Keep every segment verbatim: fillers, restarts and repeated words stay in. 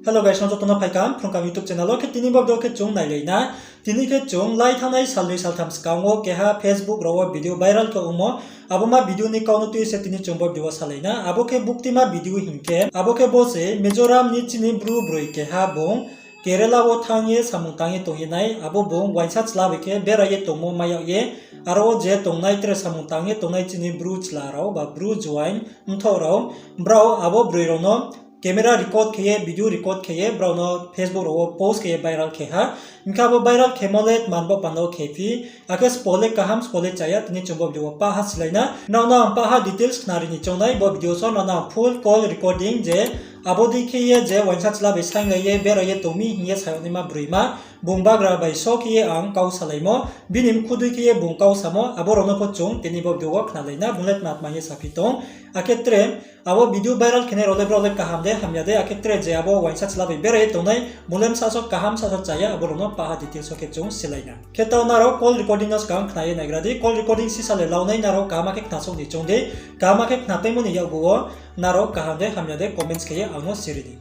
Hello guys, no joto no phaikam Phrungkam YouTube channel wo. Khe tini bo video khe chung nailai na. Tini khe chung lai thanngnai salnoi saltham skang wo keha Facebook rao wo video viral khe ongmo. Abo ma video ni kau no tui se tini chung bo video wo salai na. Abo khe buktima video hing khe, abo khe bo se Mizoram ni chini Bru broi keha bung Kerala wo thanng ye samung tang ye tong ye nai, abo bung uaingsa chla bai khe bera ye tongmo mai yag ye, aro wo je tongnai tre samung tang ye tongnai chini Bru chla rao ba Bru juaing mthoh rao, brao abo broi rao no camera record khe ye, video record khe ye, brao no Facebook rao wo post khe ye viral khe ha. Hing khe abo viral khemo le tma bo panda wo khe phi, akhe sbo le kaham sbo le chaya, tini chung bo video wo pah ha silai na. Nrao no ang pah ha details khnari ni choung nai, bo video so nrao no ang full call recording je abo dei khe ye je uaingsa chla bai sainglai ye bera ye tong mi hing ye sa yag naima broima, bung bagra bai so khe ye ang kau salaimo, bini mkhu dei khe ye bung kau samo, abo rao no pho chung tini bo video wo khnalai na, bung le tma tma ye saphi tong. Akhe tre abo video viral khenai rao le brao le kaham de hamya de, akhe tre je abo uaingsa chla bai bera ye tongnai, bung le bsa so kaham bsa so chaya, abo rao no pah ha details so khe chung silai na. Khe taoh nrao call recording no skang khna ye naigra di, call recording sisa le lau nai, nrao kaham khe khnasouh ni choung di, kaham khe khnapaimo ni yakgu wo nrao kaham de hamya de comments khe ye ang no siri di.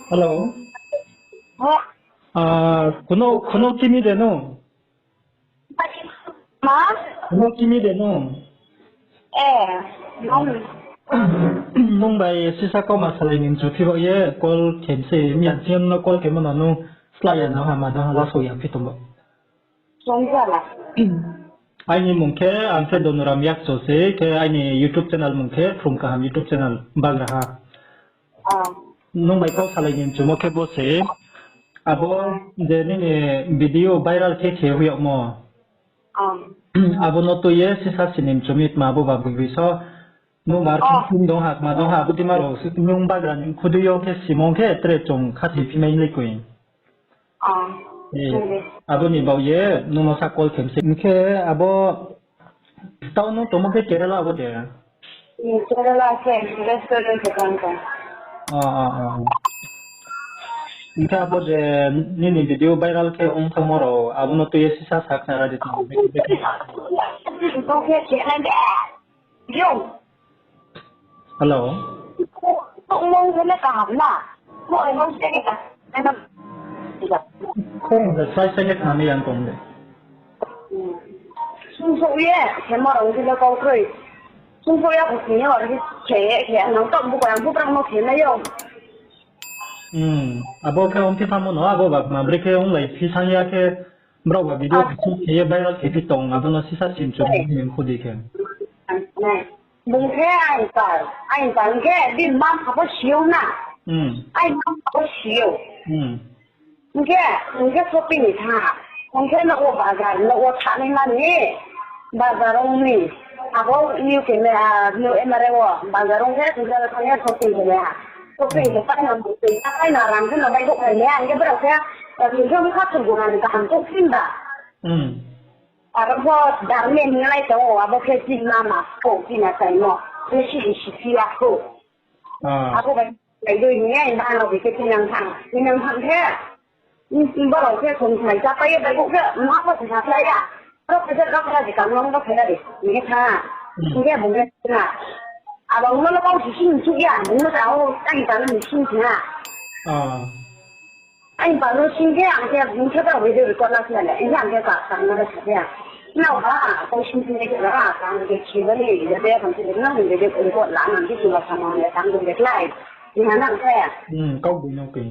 Hello. Hello. Khunu kimi de nung? Khunu kimi de nung? Nung bai sisa kauma salai ni mchu phi baoh ye call khe mi se, miya chini no call khemo no nung slái ya no ha, ma no ha, lasao ya phi tong bo. Aini mung khe, ang khe Donoram Yakcho se, khe aini YouTube channel mung khe Phrung Kaham YouTube channel bagra ha. Nung bai kau salai ni mchumo khe bo se, abo je nini video viral khe khe hoih yagmo, abo no tui ye sisa sini mchu mi tma abo ba bui bui so, nung bar khe sing dong ha, tma dong ha, abo dima rao se nung bagra ni khudei yo khe simung khe tre chung khathoi phi mai lai koi. Abo ni baoh ye nung no sa call khe mi se. Hing khe abo, taoh nung tongmo khe Kerala abo de? Hing khe abo je nini video viral khe ong thanngmo rao, abo no tui ye sisa sa khnari di tong. Hello. Khorang se slái slái khe khna mi yang tong de. Sungsouh ye khemo rao ong khe le kau kroi. Sungsouh ya khe khna yo, are khe khe ye khe nang taoh buka yang bubrang no khe nai yo. Abo khe ong khe thanngmo no, abo ba kma brekhe onglai phi thanng ya khe, brao ba video khe ye viral khe phi tong, abo no sisa simchu ni khudi khe. Bung khe aini pal, aini pal khe bini mma-mpha pho si ou na. Aini mma-mpha pho si ou. Hing khe, hing khe shopping ni thanng ha. Hing khe nouh wo bazar, nouh wo thanngnaima ni bazar ong mi. Abo new camera, new camera wo bazar ong khe, hing khe thanng ye shopping khe nai ha. Shopping khe paina, paina rang khe no baihkhouh phai nai ha. Hing khe brao khe, hing khe mkha thurguna ni kaham touhphi ba. Aro pho darme ni lai tong ou, abo khe chini mama pho chini saimo, khe siri siphi ya khou. Abo bai, bai doi ni, bang rao bai khe tinang thanng, tinang thanng khe, borao khe song smai chápai ye bai bouh khe, ma pho se sakhlai ya. Aro khe khe kakra se kamlong bo khe ya de, hing khe thanng. Hing khe bung khe thanng. Abo bung no kau sising chuh ya, bung no tao, aini pal no sising thanng ha. Aini pal no sing khe, ang khe bung khe brao video record la khe le, hing khe ang khe ka, ka no le sa khe. Nrao ha, kau sing sing khe la, ang khe si ba ni, ya de, ang khe nang video record la, ang khe si ba sa ma le, ang khe lai. Ni ha nang khe. Kau bung no khe.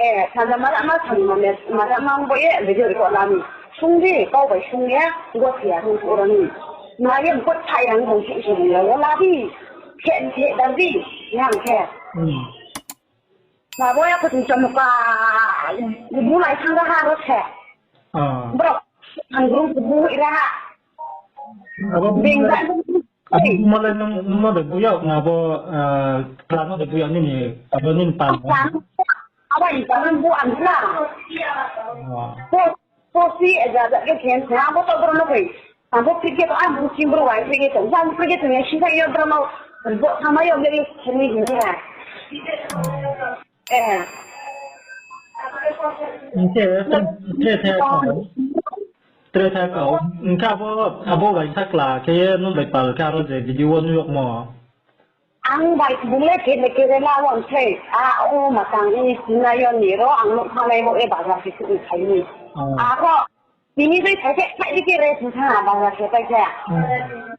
E, sanja mala ma sanja ma le, mala ma bo ye video record la ni. Sung di, kau bai sung ye, go si ya, sung ro ni. Ma ye mkot tha yang bung si si ni, wo la di. Khe, khe, da di, yang khe. Ma bo ya khe chung chom ka, bu lai thang ha ro se. Brao, ang group bu ira ha. Abo bung Beng lai, abo bung lai nung, nung no de bu yag na abo, plan no de bu yag nini, abo nini pal. Abo ni pal bu ang na. Bo, bo si, e, ja, ja, ke ken, na bo to bro no kai. Ang bo cricket, ang bo sim bro wai cricket, ang bo cricket ni si sa yo bro no, bo sama yo, yo, yo, sini gini ya. Hing khe, tre, tre, tre, tre, tre kau. Hing khe abo, abo bai sakla khe ye nung bai pal khe aro je video wo nuh yagmo. Ang bai bung le khe, Kerala wo sei, a, o matang ni Chennai yo ni ro ang nouh thannglai bo e bazar khe suh ni phai ni. Aro, tini bai phai khe, phai di khe re thung thanng a bazar khe pai khe.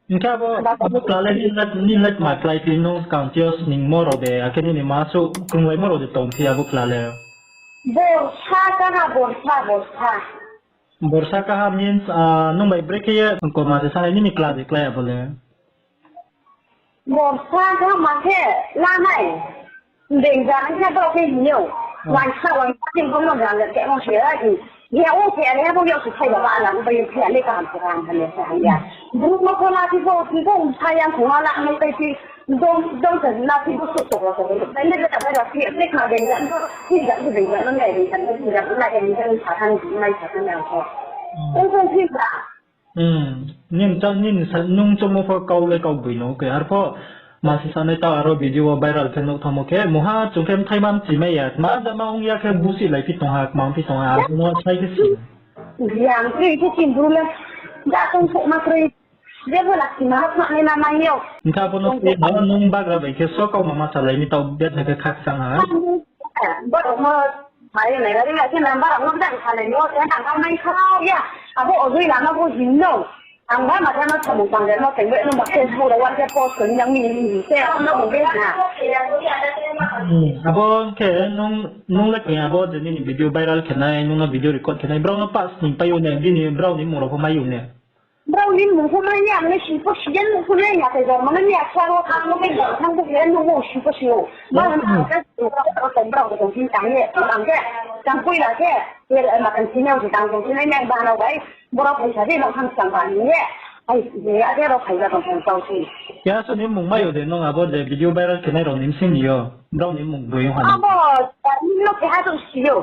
Hing khe abo, abo kla le nini le, nini le tma klái phi nung skang chi yo sningmo rao de, akhe nini ma suh krunglaimo rao de tong phi abo kla le? Borsa kaha, borsa, borsa. Borsa kaha means, ah, nung bai brekhe ye koma se sanai nini kla de klái abo le? Borsa kaha ma khe lanai. Beng jang khe bo khe hing ou. Waisa, waisa khe bo no jang le khe no se ra di. Ye o khe le bo yo se khai ba ba la bo yo khe le kaham se kaham le se ya. Bru no ko la ti bo ti bo sa yang ko la nai kai ti. Dong, dong sa na ti bo so so so. Nai le ka ba ra ti le ka beng jang ko ti jang ko beng jang no nai beng jang ko ti jang ko nai beng jang sa kan nai sa kan yang ko. Dong dong ti ba. Hmm, nini chang, nini sa, nung choungmo pho kau le kau boi no, khe arpho ma se sanai ta aro video wo viral khe nouh thanngmo khe, mungha chung khe mthaima mchimai ya, ma jama ong ya khe busi lai phi tong ha, kmang phi tong ha, abo no sai khe si. Yang khe khe chini bru le, ja tong phuh ma kroi, jebo lakchi ma ha khna nai na mai yo. Hing khe abo no si, abo nung bagra bai khe so kau ma ma salai mi tao betha khe khakchang ha. Borok no Mai nai gari ya khe number ang no bidang salai no, khe nang ang nai sao ya. Abo ojoi lama bo hing no. Ang ba matha no samung tang no tengbe no ba Facebook ro wa khe post khe yang mi ni se ang no bo be na. Hmm, abo khe nung, nung le khe abo je nini video viral khe nai, nung no video record khe nai, brao no pass ni pai ou ne, bini brao ni mung rao pho mai ou ne. Brao ni mung pho mai ya, ang le si pho si ya, nung pho le ya, tei jor mano ni asa ro thang no, tei jor thang pho ya, nung bo si pho si ou. Ba ang ka si ka tong brao tong sin tang ye, ang ke, tang poi la ke, ye ma tang sin ya, tang tong sin ya, ba no bai, brao phaisa de, nung thang sang ba ni ye. Ai, ye ya de, ro phai ya tong tong tong si. Ya so ni mung mai ou de, nung abo de video viral khe nai rao ni bsing ni yo, brao ni mung boi ou ha ni. Abo, ni no ke ha tong si ou.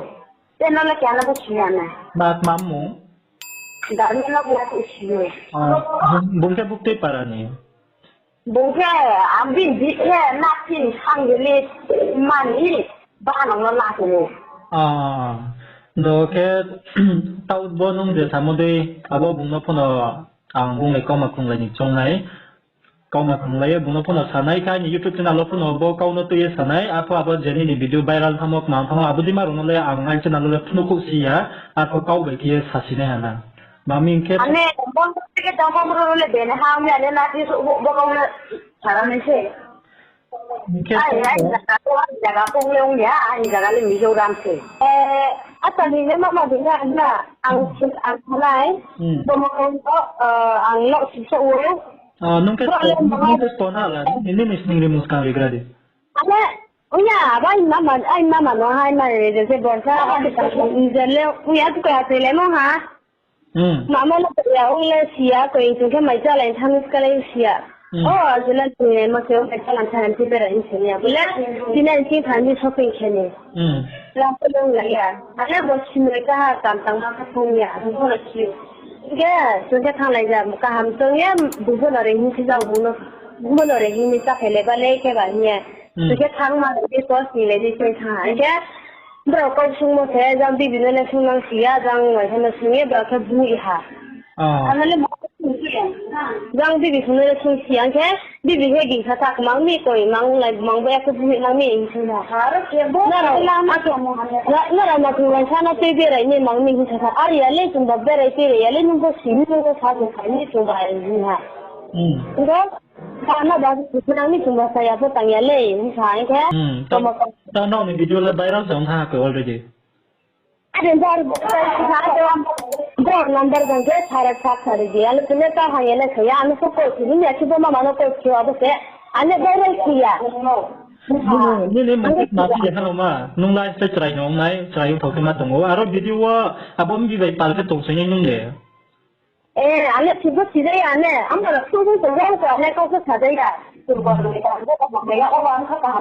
Te no le khe ano bo si ya na. Ba tma mung? Darmi no khe ako si ye. Ah, bung, bung khe buktui para ni? Bung khe, ang bini bihih khe natin sanggili mani, ba nang no la tong ou. Ah, do khe, tau bo nung je samo dei, abo bung no phono ang bung le kauma khunglai ni choung nai. Kauma khunglai ye bung no phono sanai khe, aini YouTube channel wo phono bo kau no tui ye sanai, arpho abo je nini video viral thamo, kmang thamo, abo dima rao no le ang aini channel wo le phono kouh si ya, arpho kau bai khe ye sasi nai ha na. Mami hing khe. Ane, bang khe tang bang ro le bene ha, ane, ane, na, ti, bo, bo kau le, sara nai se. Hing khe ai, ai, jaga, ai, jaga, kong le ong ya, ai, jaga le Mizoram se. Eh, ata ni le mama di na, na, ang, ang, nai, hmm, bo mo kong ko, eh, ang lo si so wo. Ah, nung khe, nung khe tona la, nini sningri muskang rigra di. Ane, uya, bai mama, ai mama no hai mari re je borsa, ai ta je le, uya tu ka te le mo ha. Hmm. Mama no ya ong le si ya, koi chung khe mai chalai thang ska le si ya. Hmm. O, je le ni mo se mai chalai thang ti bera in se ya. Bole, ti na ti thang ni shopping khe ni. Hmm. La ko long la ya. Ane bo si mai ka ha tam tang ma ka thong ya. Bo si. Ge, chung khe thannglai ja, kaham tong ye, bung pho no re hing si jao, bung no, bung pho no re hing ni chaphai le ba le khe ba hing ye. Hmm. Chung khe thang ma le di, kos ni le di, chung thang ha. Hing khe, brao kau sungmo se, jang bibi no le sungnang si ya, jang wai pho no sung ye, brao khe bung i ha. Oh. Ano le ma, jang bibi sung no le sung si ya, hing khe, bibi khe gingsa ta kmang mi, koi mang lai, mang bo ya khe bung i nang mi, hing sung ha. Aro khe bo, nrao, lama khe mo ha ne. Nrao ma chung lai sa no tei berai ni mang mi, hing sa sa. Ar ya le, chung ba berai tei ya le, nung bo si, nung bo sa, chung sa ni, chung ba, hing ha. Hmm. Nung bo, Sana ba, nang ni chungba saya pho tang ya le, sa hing khe. Hmm, ta, ta nrao ni video le viral se ong thanng ha khe already. Ade jar, sa, sa, sa, bro number jang khe sara sa sari di. Ano tini ta hang ya le saya, ano pho call si, nini ya si bo mama no call si, abo se, ano viral si ya. Nini, nini mung khe tma phi ya hano ma, nung lai se chrai no ong nai, chrai ong thao khe ma tong ou. Aro video wo, abo mbi bai pal khe tong soi nai nung de. Eh, ane sibo sijaya ane, amra sung sung tong rao ko ane kau se sajaya. Kaham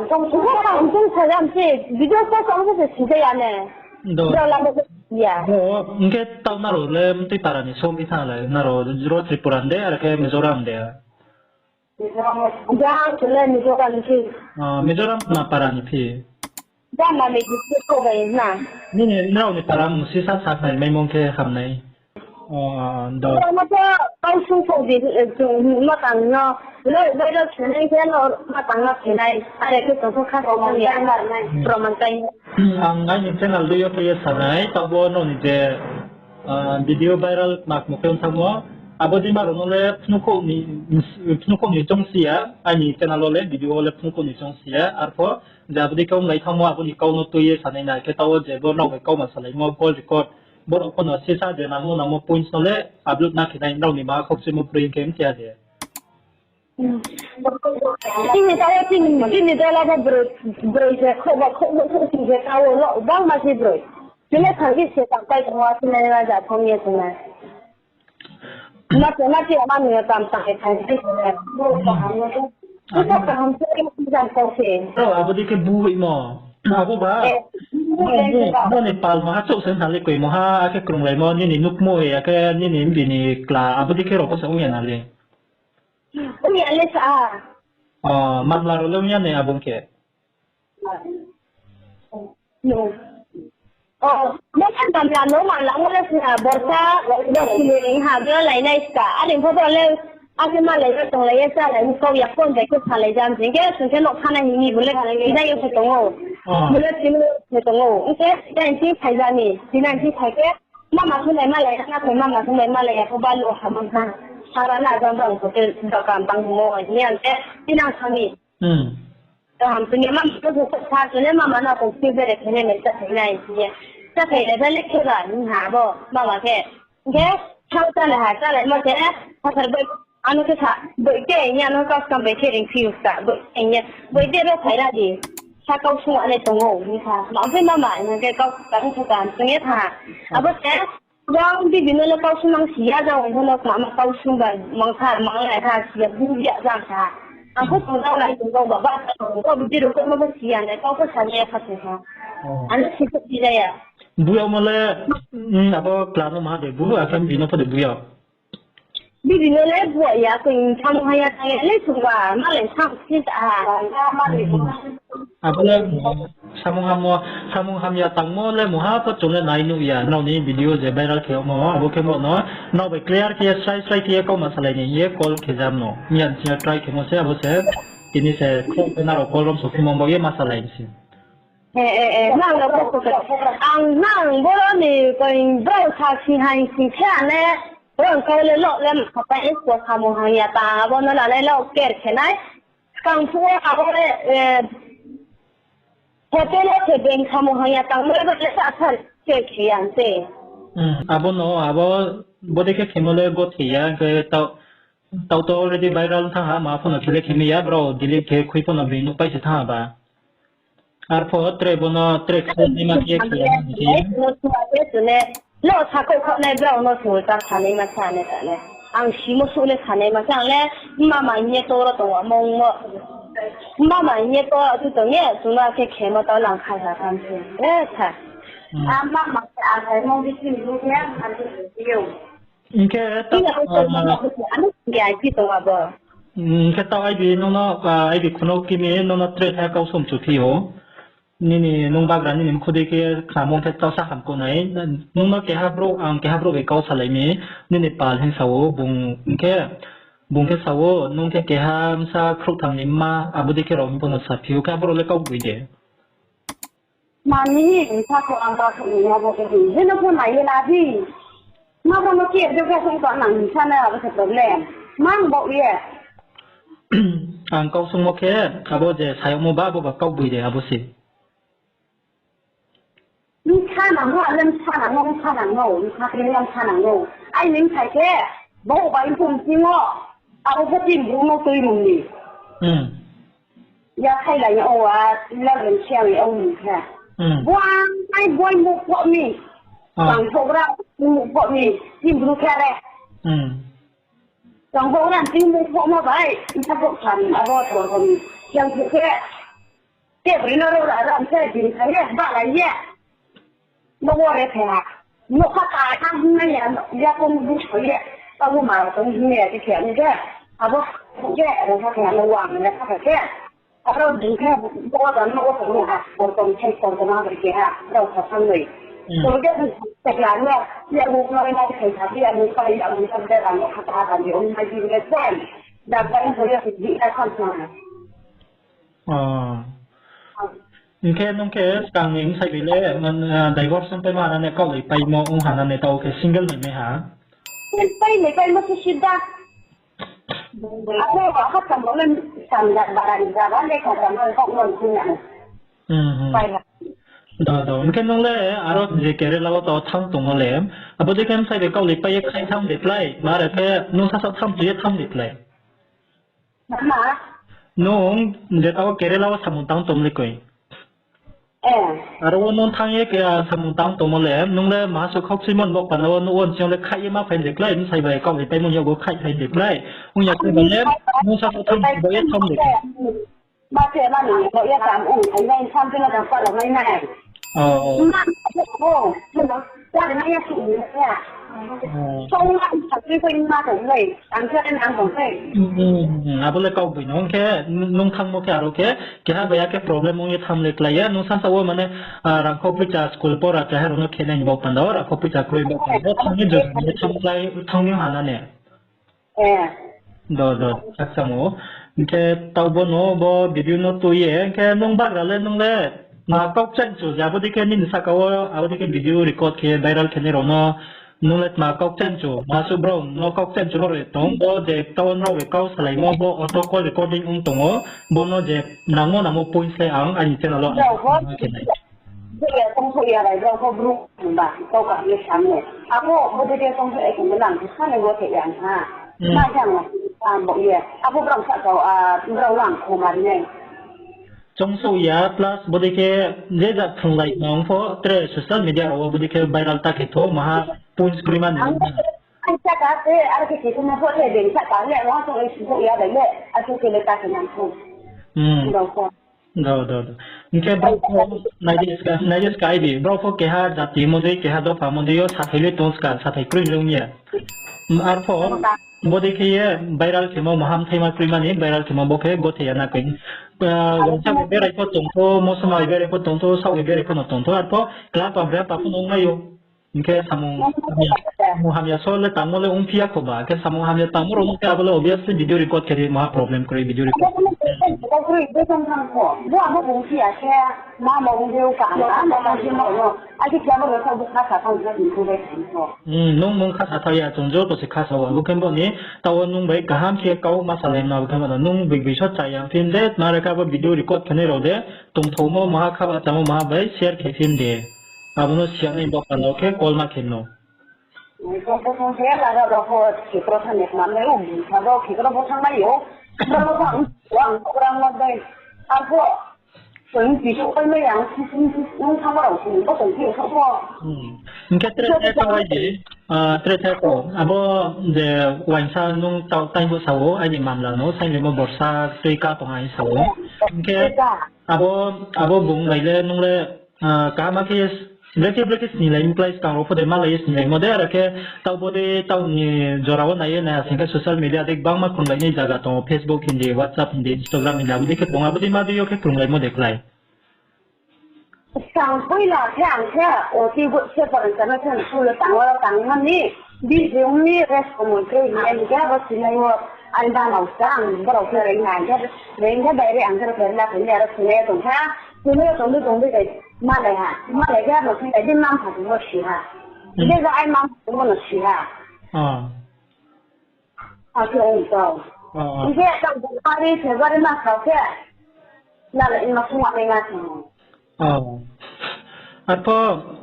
tong, kaham tong sajam se, video ko kau se sijaya ane. Do. Do lama se ya. Do, hing khe tau nrao le mtui para ni song bi thanng le, nrao ro Tripura de, ar khe Mizoram de? Jang khe le Mizoram ni phi. Ah, Mizoram tma para ni phi? Jang mami district ko bai na. Nini nrao ni para mung sisa sa khnai maimung khe hamnai. O, do. Ro no to kau sung pho di, chung ma tang no. Lo bai ro khenai khe no ma tang no khenai. Are khe chung pho kha sa ya. Proman kai. Ang aini channel dei yo khe ye sanai, tabo no ni je, ah, video viral mak mo khe thangmo. Abo dei ma rao no le phnukhouh ni, phnukhouh ni choung si ya, aini channel wo le video wo le phnukhouh ni choung si ya. Arpho je abo dei khe onglai thangmo, abo ni kau no tui ye sanai na khe tao je bo nrao bai kau ma salaimo call record. Borao pho no sisa je nangmo nangmo points no le upload na khe nai nrao ni ma khokchimo broi khe mtia de. Chini tao chini, chini dol abo broi, broi se khouh ba khouh ba khouh si se tao lo bangma se broi. Chini thang di se tang pai tong wa chini na ja thong ye chini. Ma se ma se ma ni tam tang ye thang di se. Ito kaham se jang kau se. Tao abo dei khe bu imo. Abo ba. Eh, bu Mo, mo, mo ni pal maha chouh se na le koi moha, akhe krunglaimo, nini nukmo, akhe nini bini kla, abo dei khe rao pho se ong ya na le. Ong ya le sa. O, mamla rao le ong ya ne abo khe. No. O, mo khe mamla no mamla mo le sa, borsa, borsi ni ring ha, bo lai nai sa. Are pho bo le, akhe malai no tonglai ye sa lai, kau ya phone bai khe salai jam jing khe, sung khe no khana hini bo le, ina yo se tong ou. O. Bo le tini se tong ou. Ong khe, ina isi phai jani, ina isi phai khe, Mama sung nai malai, na khe mama sung nai malai, ya kho balu ha mang ha. Sara na jang jang kho te dokan bang mo, ni ang te, tinang sami. Hmm. To ham sung ye mama to kho sa sung ye mama na kho si bere khe ne ne sa khe nai si ye. Sa khe le bele khe ba, ni ha bo, mama khe. Khe, thao sa le ha, sa le mo khe, ha sar bai, ano khe sa, bai te, ni ano kau skam bai khe ring phi u sa, bai te, ni, bai te ro phai ra di. Sa kau sung ane tong ou, ni sa, ma bai mama, ni khe kau skam sung ye tha. Abo se, Bang bibi no le kau sung nang si ya jang, ong pho no kma ma kau sung ba, mang kha, mang lai kha, si ya, bu ya jang kha. Ang pho tong jang lai tong jang ba, ba tong jang ba, bidi rao khe ma bo si ya nai, kau pho sa ya kha tong kha. Oh. Ano si khe si ya ya. Bu ya mo le, hmm, abo kla no ma de bu, akhe bino pho de bu ya. Bibi no le bu ya, koi samung haya tang ya le sung ba, ma le sam si ta ha. Abo le samung hammo, samung hamya tangmo le mungha pho chung le nai nuh ya, nrao ni video je viral khe yagmo, abo khe bo no, nrao bai clear khe ye, srai srai khe ye kauma salai ni hing ye call khe jam no. Miya ni sing yo try khemo se, abo se, tini se, khrouh khe nrao call rom sophimo bo ye ma salai ni se. Eh, eh, eh, nang no kho kho. Ang nang boro ni koi brao sa si hai si khe ane, brao kau le lo le ma khapai, ko samung hamya tang, abo no la le lo care khe nai. Skang phuh wo abo le, eh, hotel wo se beng samung hamya tang, mo le sa sa se khe yang se. Hmm, abo no, abo bodei khe khemo le gothe ya, khe tao, tao to already viral thanng ha, ma pho no khe le khe mi ya, brao delete khe khui pho no bini nuhpai se thanng ha ba. Arpho tre bo no tre khe naima khe khe ya. Lo sakhouh khaoh nai brao no sung ta sanai ma sa ne ta le. Ang simo suh le sanai ma sa ang le mama hing ye to ro tong wa mong mo. Mama hing ye to tu tong ye, chung no khe khemo tao lang khai ha tham se. Eh, sa. Hmm. A mama khe a khai mong di chini bu khe, a tu yo. Hing khe tao, Ina ko ah, ano ya ji tong abo. Hing khe tao aibi nung no, ah, aibi khunok kimi nung no tre tha kau sum chu phi ou. Nini nung bagra nini mkhu dei khe khnamo khe tao sa ham ko nai. Nung no keha brouh, ang keha brouh bai kau salai mi, nini pal hing sa ou, bung khe, bung khe sa ou, nung khe keha bsa khrouhtham ni mma, abo dei khe rao mi bo no saphi ou, khe abo rao le kau boi de. Mani, sa khe ang kau sa ni abo khe di. Jeno pho nai ye la di. Ma bo no khe do khe sung to nang sa na abo se problem. Mang bo ye. Ang kau sungmo khe, abo je sayagmo ba, abo ba kau boi de, abo se. Nsa nang no, ale nsa nang no, nsa nang no, nsa khe nang nsa nang no. Ai ning sai khe, bo bai phung sing o, abo pho tin bru no tui rung ni. Hmm. Ya khai lai o wa, la ren siang o ni khe. Hmm. Buang, ai buai mu pho mi. Ah. Bang pho gra, mu pho mi, tin bru khe re. Hmm. Bang pho gra, tin mu pho ma bai, nsa pho san, abo thor pho mi. Siang pho khe. Te bri no ro ra ra se din kha ye, ba la ye. No wo re phe ha. No kha ta kha hing na ya, ya kong bu so ye. Ta bu ma tong hing ye ti khe ni ge. Abo ye, ro kha khe no wang le kha khe. Aro din khe bo da no wo tong ha. Por tong khe por tong ha ke ha. Ro kha sang noi. Hmm. Tong khe, tekla no, ya bu no na khe sa, ya bu pa, ya bu pa, ya bu pa, ya bu pa, ya bu pa, ya bu pa, ya bu pa. Oh. Hing khe nung khe skang ni bsai bai le, man, ah, divorce ong paimo hana ne, kaoh lai paimo ong hana ne, tao khe single ni mai ha? Pai ni paimo se sida. Abo ha sambo le samjak bara ni jaba le kha sambo kok mon sina. Hmm, hmm. Pai ha. Do, do. Hing khe nung le aro je Kerala wo to thang tongmo le, abo dei khe bsai bai kaoh lai pai ye khai thang de klái, ma re khe nung sasa thang tui ye thang de klái. Mama. Nung je tao Kerala wo samung tang tong le koi. Eh. Aro wo nung thang ye ke, ah, samung tang tongmo le, nung le maha suh khaukchuimo ni bo panda wo, nung wo nching le khaih ye ma phai de klái, bsai bai kaoh lai paimo ni yakgu khaih phai de klái. Ong ya khe ba le, nung sasa thang tui ye thang de klái. Ma se ma ni bo ya kam ong, ai nai sam te na kam pa lo mai nai. Oh, oh. Ma, oh, ma, ya si ni ya. Oh. Song ma, sa te ko ma ko le. Ang khe ang tong khe. Hmm, hmm, hmm. Abo le kau boi no. Hing khe nung thangmo khe aro khe, keha bai ya khe problem ong ye tham le klái ya. Nung sasa wo mane, ah, rangkho poicha school pora keha rao no khe nai ni bo panda wo, rangkho poicha kroi bo panda wo, thang ye jora ni thang klái, thang ye hana ne. Eh. Do, do, khakchang ou. Hing khe tao bo no, bo video no tui ye, hing khe nung bagra le nung le, ma kau kchaih chu, je abo dei khe nini saka wo, abo dei khe video record khe viral khe nai rao no, nung le tma kau kchaih chu, ma suh brao no kau kchaih chu ro re tong, bo je tao nrao bai kau salaimo, bo auto call recording ong tong ou, bo no je nangmo nangmo point se ang aini channel wo ang khe nai. Bo ya tong phuh ya bai brao pho bru ba, kau ka ye sam le. Abo bo dei khe tong phuh ya khe nang khe sa nai bo khe ya ha. Hmm. Ma jang na, ah, bo ye. Abo brao sa kau, ah, brao ang kho mari nai. Choungsouh ya, plus bo dei khe je jat thunglai nang pho, tre social media rao wo bo dei khe viral ta khe tho, maha points kroi mani. Ang, ang sa ka se, ar khe khe ma pho le, beng sa ka le, ang tong ai sibouh ya bai le, asu khe le ta khe nang pho. Hmm. Brao pho. Do, do, do. Hing khe brao pho, nai di ska, nai di ska ai di, brao pho keha jati mo dei, keha dopha mo dei yo, sathai le tong ska, sathai kroi le ong ya. Arpho, bo dei khe ye viral khemo mahamthaima kroi mani, viral khemo bo khe gothei ya na koi. Ah, waisa bai berai pho tong tho, mosoma bai berai pho tong tho, saoh bai berai pho no tong tho, arpho kla pa bra pa pho no ong mai ou. Hing khe samung hamya, samung hamya so le tangmo le ongphi ya kho ba, khe samung hamya tangmo rao no khe abo le obviously video record khe ri maha problem kroi video record. Hmm, nung, nung khasa thao ya, chung joto se khasa ou, abo khe bo ni, tao nung bai kaham khe kau ma salai no, abo khe bo no, nung big big so chaya phim de, ma re khe abo video record khe nai rao de, tongthoumo maha khaba chamo maha bai share khe phim de. Abo no siya nai bo panda khe call ma khe no. Khe laga rao pho khekro thani kma nai, um, sabo khekro pho thanng nai ou. Brao pho ang, ang program no dei. Arpho, tong tui souh pai mai ang, nung thanngmo rao sini, bo tong tui souh pho. Hmm. Hing khe tre tre kau ai di, ah, tre tre kau. Abo je uaingsa nung tao taibo sa ou, aini mamla no, sainglaimo borsa tui ka tong ai sa ou. Hing khe abo, abo bung bai le nung le, ah, kaham khe brekhe brekhe snilai ni klái skang rao pho de malai ye snilaimo de, aro khe tao bo de tao ni jora wo nai ye nai ha sing khe social media de gbangma khrumlai ni zaga tong ou, Facebook hing di, WhatsApp hing di, Instagram hing di, abo dei khe tong, abo dei ma dei yo khe khrumlaimo de klái. Skang poila khe ang khe, o tei bo se porang chana khe school wo tang wo tang mani, bini ong ni rest komon khe hing ye khe abo sinai wo, ani ba nao sa ang borao khe rei na khe, rei khe bai rei ang khe rei la khe ni aro sinai tong kha, sinai tong di tong di khe malai ha, malai khe abo sinai di mam pha tongmo si ha. Hmm. Hing khe ai mam pha tongmo no si ha. Ah. Akhe ong tong. Oh, oh. Hing khe tang January, February mas rao khe lalai ma phung ma nai na tong. Oh. Arpho,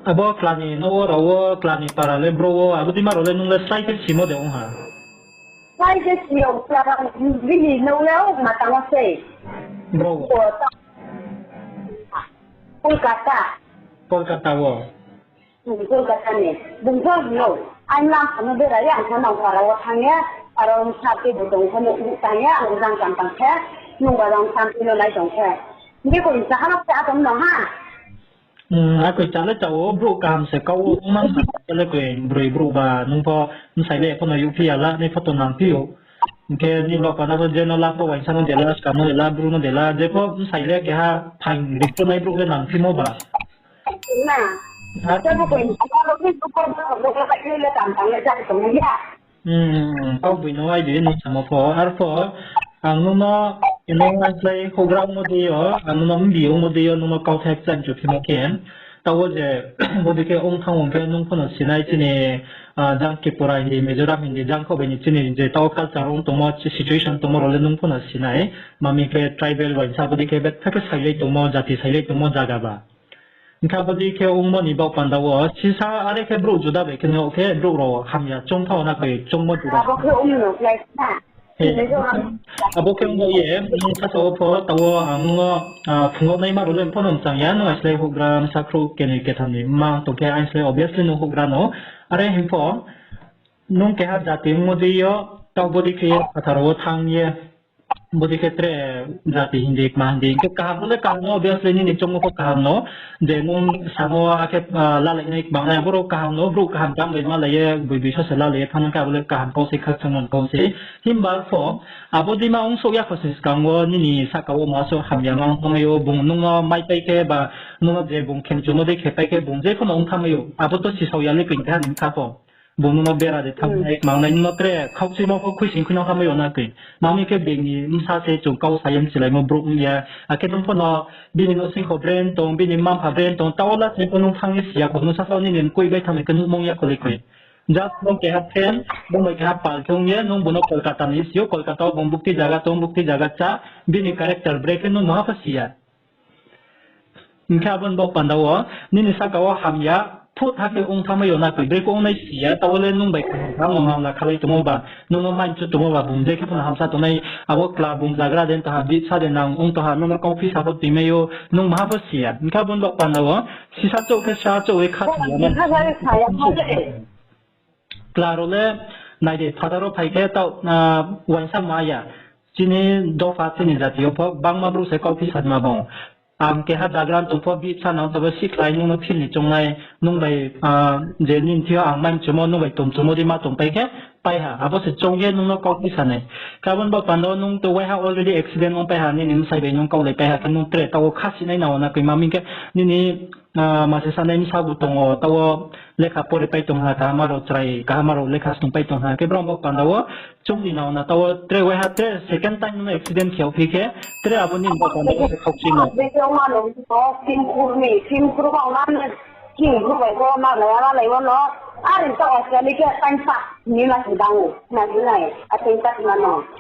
abo klani no wo rao wo, klani para le bro wo, abo dei ma rao le nung le slái khe simo de ong ha? Slái khe si yo, para bini no le o ma tang wo sei. Bro wo? O, ta-, Kolkata. Kolkata wo? Hmm, Kolkata ni. Bung pho hing ou, ang lang phano berai ye, ang pho nang para wo thanng ye, aro sa tei bo tong pho nuh tang ye, ang jang kam tang khe, nung ba jang sam tei no nai tong khe. Hing khe koi sa ha no khe atong no ha. Hmm, akoi sa le sa ou, brouh kaham se kau ou, mang sa le koi broi brouh ba, nung pho bsai le pho no U P ya la, nai pho to nangphi ou. Hing khe ni brouh pa no pho je no la pho uaingsa no de la, skam no de la, bru no de la, je pho bsai le keha phaing ri pho nai brouh le nangphimo ba. Na. Kau boi no ai di nung samo pho. Arpho ang nung no, nung aislai houhgra ongmo dei yo, ang nung no mbi ongmo dei yo, nung no kauthai kchang chuphimo khe. Taoh wo je, bodei khe ong thanng ong khe nung pho no sinai chini, jang Tripura Hindi, Mizoram Hindi, jang kho bai ni chini je taoh culture ong tongmo, situation tongmo rao le nung pho no sinai. Mami khe tribal bai sa bodei khe betha khe sailai tongmo, jati sailai tongmo zaga ba. Hing khe bodei khe ongmo ni baoh panda wo, sisa are khe brouh juda bai khe no khe brouh rao hamya choung thanng na khe choungmo juda. Abo khe ongmo ye, nung sasa wo pho, taoh wo ang nung no, phungo naima rao le pho no mchang ya, nung aislai houhgra bsa khrouh kenoi ketham ni mma tong khe aislai obviously nung houhgra no. Are hing pho, nung keha jati ongmo dei yo, taoh bodei khe ye phathar wo thanng ye, bodei khe tre jati Hindi, kma Hindi, hing khe kaham no le kaham no, obviously nini choungmo pho kaham no, je nung samo akhe, lalai nai kma nai, abo rao kaham no, brouh kaham kaham bai malai ye, boi boi so se lalai ye thanng khe abo le kaham kau se, khakchangmo kau se. Himba pho, abo dei ma ongsouh ya kho se skang wo nini sahka wo ma so hamya ma ong thanngmai ou, bung nung no maipai khe ba nung no je bung khemchumo dei khe pai khe bung je pho no ong thanngmai ou, abo to sisao ya le koi kha ni kha pho. Bung nung no bera de thanng nai, kma nai, nung no tre khaukchuimo pho khuisoing khui no hamai yo na koi. Mami khe being ni bsa se chung kau sa ye mchilaimo brouh ong ya. Akhe nung pho no bini nouhsing kho brain tong, bini mma-mpha brain tong, taoh wo la chini pho nung thanng ye si ya kho, nung sasa wo nini mkoih bai thanng khe nuhmung ya kho le koi. Just nung keha friend, bung bai keha pal khe ong ye, nung bung no Kolkata ni si ou, Kolkata wo bung bukti zaga tong, bukti zaga chá, bini character brekhe nung maha pho si ya. Hing khe abo ni baoh panda wo, nini sahka wo hamya, phut ha khe ong thanngmai yo na koi, brekhe ong nai si ya, taoh wo le nung bai kaham kaham no mamla khalai tongmo ba, nung no maimchu tongmo ba, bung je khe pho no hamsa tongnai, abo kla bung zagra de tong ha, bihsa de nang ong tong ha, nung no kauphi sa pho tuimai ou, nung maha pho si ya. Hing khe abo ni baoh panda wo, sisa chouh khe sa chouh ye kha sa ya. Kla rao le nai di, phathar wo phai khe taoh, uaingsa ma ya. Chini dopha, chini jati yo pho bangma brouh se kauphi sa ma bung. Ang keha zagra tong pho bihsa nang tabo sikhlai nung no feel ni choungnai, nung bai, je nini thing yo ang maimchumo, nung bai tomchumo dei ma tongpai khe, pai ha, abo se choung ye nung no kauphi sa nai. Khe abo ni baoh panda wo nung to waiha already accident ongpai ha, nini bsai bai nung kaulaipai ha, khe nung tre taoh wo kha sinai nang wo na koi, mami khe nini, ma se sanai bsa bu tong ou, taoh wo lekha poripai tong ha, kaham rao chrai, kaham rao lekha snungpai tong ha, khe brao baoh panda wo choung ni nang wo na taoh wo tre waiha tre second time nung no accident khe yagphi khe, tre abo nini baoh panda wo se khaukchuimo.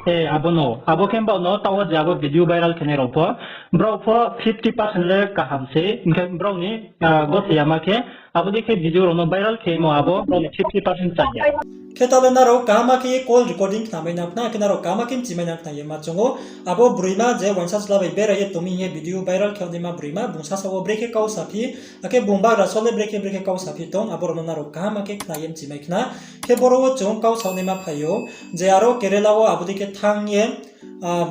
E, abo no, abo khe baoh no taoh wo je abo video viral khenai rao pho, brao pho fifty percent le kaham se, hing khe brao ni, gothe yama khe, abo dei khe video rao no viral khemo abo brao ni fifty percent chaya. Khe taoh le nrao kaham khe ye call recording khnamai nang khna, khe nrao kaham khe mchimai nang khna ye ma choung ou. Abo broima je uaingsa chla bai bera ye tong mi hing ye video viral khe yagnaima broima, bung sasa wo brekhe kau saphi, akhe bung bagra só le brekhe brekhe kau saphi tong, abo rao no nrao kaham khe khna ye mchimai khna. Khe boro wo chung kau saonaima phai ou, je aro Kerala wo abo dei khe thanng ye,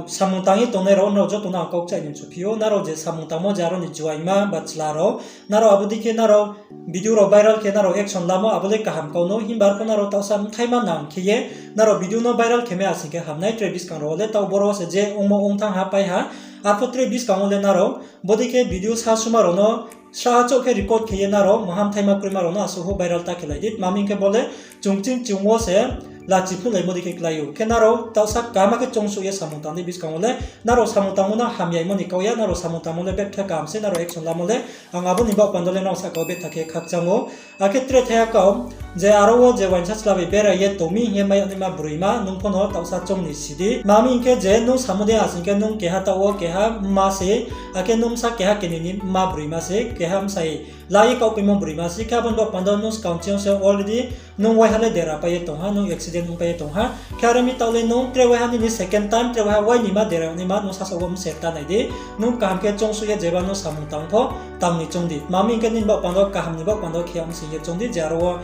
samung tang ye tongnai rao, nrao joto no ang kau kchaih ni mchuphi ou, nrao je samung tangmo je aro ni juaingma ba chla rao, nrao abo dei khe nrao video rao viral khe nrao action lamo, abo le kaham kau no, himba arpho nrao taohsa mthaima nang khe ye, nrao video no viral khe mai asing khe hamnai, tre buskang rao le taoh boro wo se je ongmo ong thanng ha pai ha, arpho tre buskang wo le nrao, bodei khe video sa suma rao no, sraha chouh khe record khe ye nrao, maha mthaima kroima rao no asuh ho viral ta khe lai di, tma hing khe bo le chung ching chung wo se lachi phnuhlaimo dei khe klái ou. Khe nrao taohsa kaham khe choungsuh ye samung tang di buskang wo le, nrao samung tangmo no hamyaimo ni kau ya, nrao samung tangmo le betha kaham se, nrao action lamo le, ang abo ni baoh panda le nrao sahka wo betha khe khakchang ou. Akhe tre thaiha kau, je aro wo je uaingsa chla bai bera ye tong mi hing ye mai yagnaima broima, nung pho no taohsa choung ni si di. Tma hing khe je nung samo dei asing khe nung keha taoh wo keha mma se, akhe nung bsa keha kenoi ni mma broima se, keha bsai la ye kaohpaimo broima se, khe abo ni baoh panda nung skang ching yo se already nung waiha le dera pai ye tong ha, nung accident ongpai ye tong ha. Khe are mi taoh le nung tre waiha nini second time, tre waiha wai ni ma dera ni ma nung sasa wo mser ta nai di. Nung kaham khe choungsuh ye jeba nung samung tang pho, tang ni choung di. Tma hing khe nini baoh panda, kaham ni baoh panda khe yag msing ye choung di, je aro wo,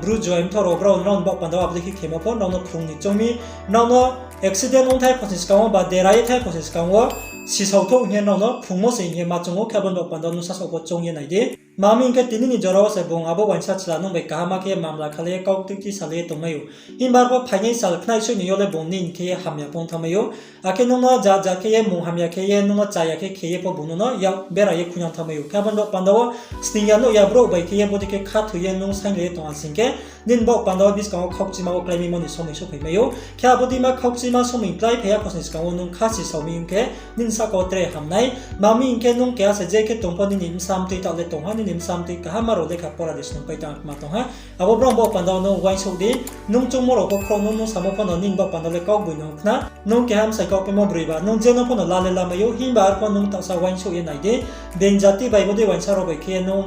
bru juai mtho rao brao nrao ni baoh panda abo dei khe khemo pho, nrao no phrung ni choung mi, nrao no accident ongthai pho se skang wo ba dera ye thai pho se skang wo, sisao thou hing ye nrao no phrungmo se hing ye ma choung ou, khe abo ni baoh panda wo nung sasaoh pho choung ye nai di. Tma hing khe tini ni jora wo se bung abo uaingsa chla nung bai kaham khe ye mamla khalai ye kautui kisa le ye tongmai ou. Himba arpho phainai sal khnaisoih ni yo le bung nini khe ye hamya pho ong thanngmai ou. Akhe nung no jat jat khe ye mung hamya khe ye nung no chaya khe khe ye pho bung nung no yak bera ye khuinang thanngmai ou. Khe abo ni baoh panda wo sning ya nuh ya brouh bai khe ye bodei khe khathoi ye nung sainglai ye tong ha sing khe, nini baoh panda wo buskang wo khaukchima wo kláimaimo ni somoi souhphai mai ou. Khe abo dei ma khaukchima somoi klái phai ya khosni skang wo nung kha sisao mi hing khe, nini sahka wo tre ham nai. Tma hing khe nung keha se je khe tong pho nini bsa mtui taoh le tong ha, nini bsa mtui kaham rao lekha pora de snungpai tang kma tong ha. Abo brao baoh panda wo nung uaingsouh di, nung choungmo rao pho khrouh nung, nung samo pho no nini baoh panda le kaugboi no khna. Nung keha bsai kaupaimo broi ba, nung je no pho no la le lamai ou, himba arpho nung taohsa uaingsouh ye nai di. Being jati bai bodei uaingsa rao bai khe ye nung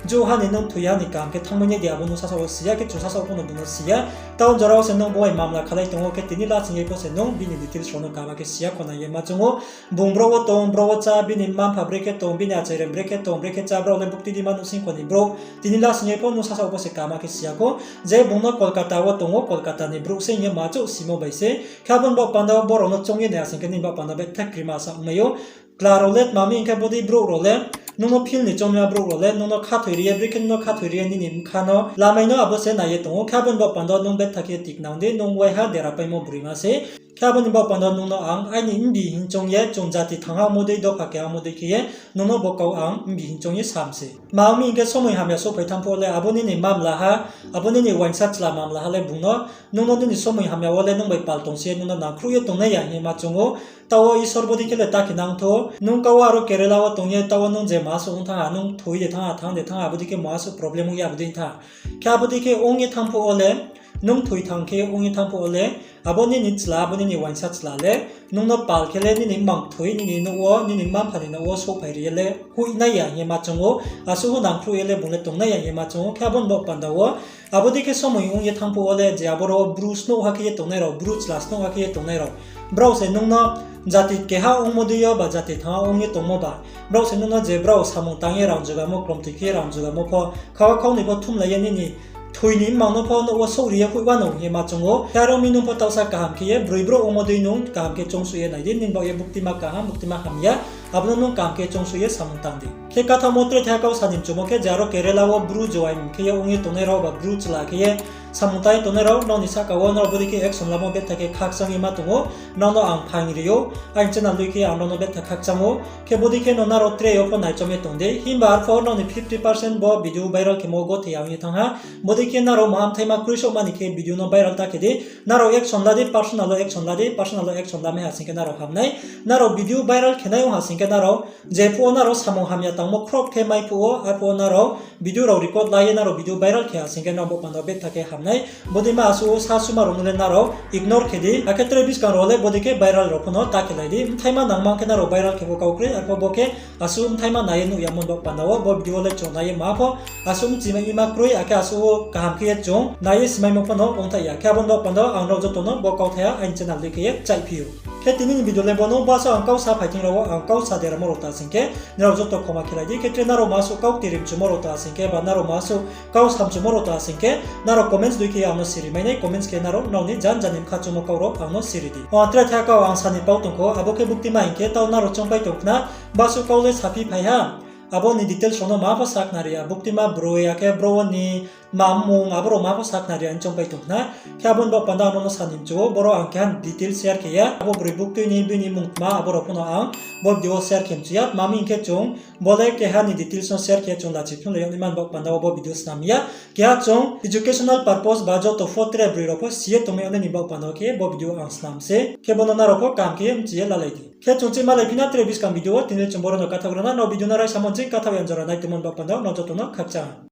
jouhha ni nung thoi ya ni kaham khe thanngmai nai di, abo nung sasaoh wo si ya, khe chung sasaoh pho no bung no si ya. Taoh jora wo se nung bo bai mamla khalai tong ou, khe tini lasing ye pho se nung bini details rao no kaham khe si ya kho nai ye ma choung ou. Bung bro wo tong, bro wo chá, bini mma-mpha brekhe tong, bini achai rem brekhe tong, brekhe chá, brao le bukti di ma nuhsing kho ni brouh. Tini lasing ye pho nung sasaoh pho se kaham khe si ya khou. Je bung no Kolkata wo tong ou, Kolkata ni brouh se hing ye ma chouh simo bai se. Khe abo ni baoh panda wo brao no choung ye nai ha sing khe nini baoh panda wo betha krima sa ongmai ou. Chla rao le tma hing khe bodei brouh rao le, nung no feel ni choungnaima brouh rao le, nung no khathoi ri ye, brekhe nung no khathoi ri ye nini bkha no lamai no abo se nai ye tong ou. Khe abo ni baoh panda wo nung betha khe tiknang di, nung waiha dera paimo broima se. Khe abo ni baoh panda wo nung no ang aini mbi hing choung ye, chung jati thanng ha ongmo dei, dopha keha ongmo dei khe ye, nung no bo kau ang mbi hing choung ye sam se. Tma hing khe somoi hamya souhphai thanng phuh wo le abo nini mamla ha, abo nini uaingsa chla mamla ha le bung no, nung no nini somoi hamya wo le nung bai pal tongsi ye nung no nangkhruh ye tongnai ya hing ye ma choung ou. Taoh wo Isor bodei khe le ta khe nang thou, nung kau aro Kerala wo tong ye taoh wo nung je ma suh ong thanng ha, nung thoi de thanng ha, thanng de thanng ha, abo dei khe ma suh problem ong ye abo dei thanng. Khe abo dei khe ong ye thanng phuh wo le, nung thoi thanng khe ong ye thanng phuh wo le, abo nini chla, abo nini uaingsa chla le, nung no pal khe le nini mmang thoi nini nouh wo, nini mma-mpha ni nouh wo souhphai ri ye le hoih nai ya hing ye ma choung ou, asuh pho nangkhruh ye le bung le tongnai ya hing ye ma choung ou. Khe abo ni baoh panda wo, abo dei khe somoi ong ye thanng phuh wo le, je aboro Bru snouhha khe ye tongnai rao, Bru chla snouhha khe ye tongnai rao, brao se nung no jati keha ongmo dei yo ba jati thanng ha ong ye tongmo ba, brao se nung no je brao samung tang ye rang jugamo, klomtoi khe ye rang jugamo pho, khawa khaunoi pho thumlai ye nini thoi ni mmang no pho nouh wo souhri ye hoih wanou hing ye ma choung ou. Khe aro mi nung pho taohsa kaham khe ye broi brouh ongmo dei nung kaham khe choungsuh ye nai di, nini baoh ye buktima kaham, buktima hamya, abo no nung kaham khe choungsuh ye samung tang di. Khe kathaohmo tre thai kau sa ni mchumo khe, je aro Kerala wo Bru joaing khe ye ong ye tongnai rao ba Bru chla khe ye samung tang ye tongnai rao, nrao ni sahka wo nrao bodei khe action lamo betha khe khakchang ye ma tong ou, nrao no ang phaing ri ou, aini channel dei khe ang nrao no betha khakchang ou. Khe bodei khe no nrao tre yo pho naichom ye tong di, himba arpho nrao ni fifty percent bo video viral khemo gothe ya ong ye thanng ha. Bodei khe nrao maha mthaima kroi souhma ni khe video no viral ta khe di, nrao action la di, personal wo action la di, personal wo action lamai ha sing khe nrao ham nai. Nrao video viral khe nai ong ha sing khe nrao, je phuh wo nrao samung hamya tangmo khroh khe mai phuh wo, arphuh wo nrao video rao record la ye nrao video viral khe ha sing khe nrao bo panda wo betha khe ham nai. Bodei ma asuh wo sa suma rao no le nrao ignore khe di, akhe tre buskang rao le bodei khe viral rao pho no ta khe lai di. Mthaima nangma khe nrao viral khe pho kau kroi, arpho bo khe asuh mthaima nai ye nuh yamo ni baoh panda wo, bo video wo le chung nai ye ma pho, asuh mchimai ma kroi, akhe asuh wo kaham khe ye chung nai ye simaimo pho no ongthai ya. Khe abo ni baoh panda wo ang nrao joto no bo kauthai ha aini channel dei khe ye kchaihphi ou. Khe tini ni video le bo no, baso ang kau sa phai thing rao wo ang kau sa deramo rao ta sing khe, nrao joto khoma khe lai di. Khe tre nrao ma suh kau kti ri mchumo rao ta sing khe, ba nrao ma suh kau sa mchumo rao ta sing khe, nrao comments dei khe ye ang no siri mai nai, comments khe nrao nrao ni jan jan ni bkha choungmo kau rao ang no siri di. O tre thai kau ang sa ni pau tong kho, abo khe buktima hing khe taoh nrao choungpai tong khna, baso kau le saphi phai ha. Abo ni details rao no ma pho sakhnari ya, buktima broi, akhe bro wo ni tma mmung, abo rao ma pho sakhnari ya hing choungpai tong khna. Khe abo ni baoh panda ang nrao no sa ni mchu ou, boro ang keha details share khe ya, abo broi buktui ni bini mmung tma, abo rao pho no ang bo video wo share khe mchu ya. Tma hing khe chung bo le keha ni details no share khe chung lachi phnuhlai yag naima ni baoh panda wo bo video snam ya. Keha chung educational purpose ba joto pho tre broi rao pho si ye tongmai yag nai ni baoh panda wo khe bo video ang snam se. Khe bo no nrao pho kaham khe ye mchi ye lalai di. Khe chung chi malai phi na tre buskang video wo, tini le chung boro no kathaoh gra na, nrao video no raisamo ching kathaoh ya jora nai tongmo ni baoh panda wo nrao joto no khakchang.